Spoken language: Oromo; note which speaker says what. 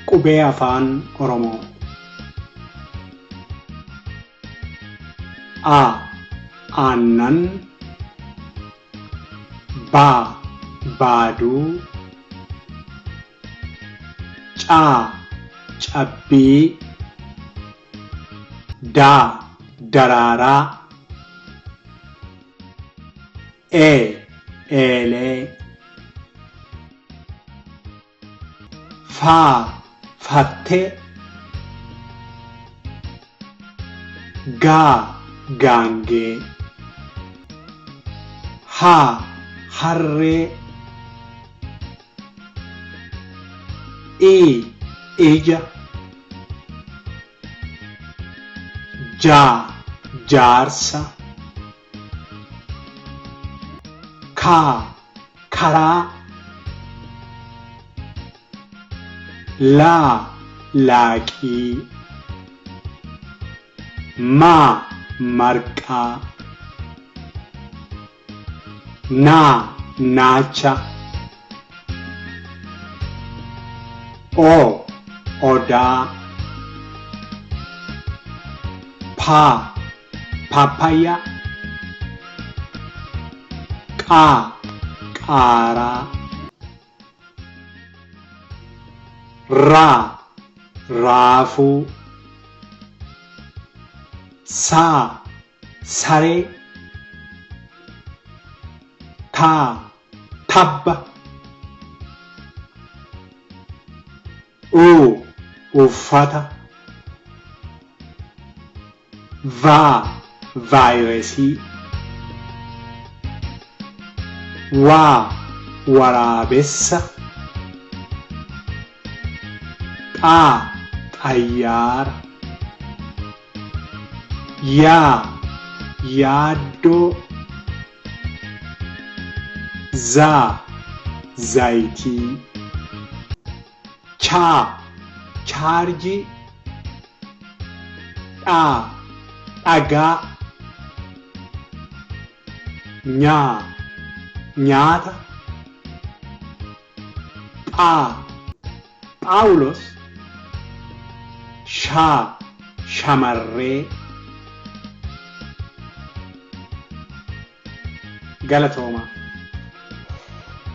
Speaker 1: Qubee Afaan Oromoo. A. Aannan. B. Baaduu. C. Cabbii. D. Daraaraa. E. Eelee. F. Fattee. G. Gaangee. H. Harree. I. Ija. J. Jaarsa. K. Karaa. L. Laaqii. M. Marqaa. N. Naacha. O. Odaa. P. Pappayyaa. Q. Qaaraa. R. Raafuu. S. Saree. T. Tabba. U. Uffata. V. Vaayirasii. W. Waraabessa. X. Xayyaara. Y. Yaaddoo. Z. Zayitii. Ch. Chaarjii. Dh. Dhagaa. Ny. Nyaata. Ph. Phaawulos. Sh. Shamarree. Galatoomaa.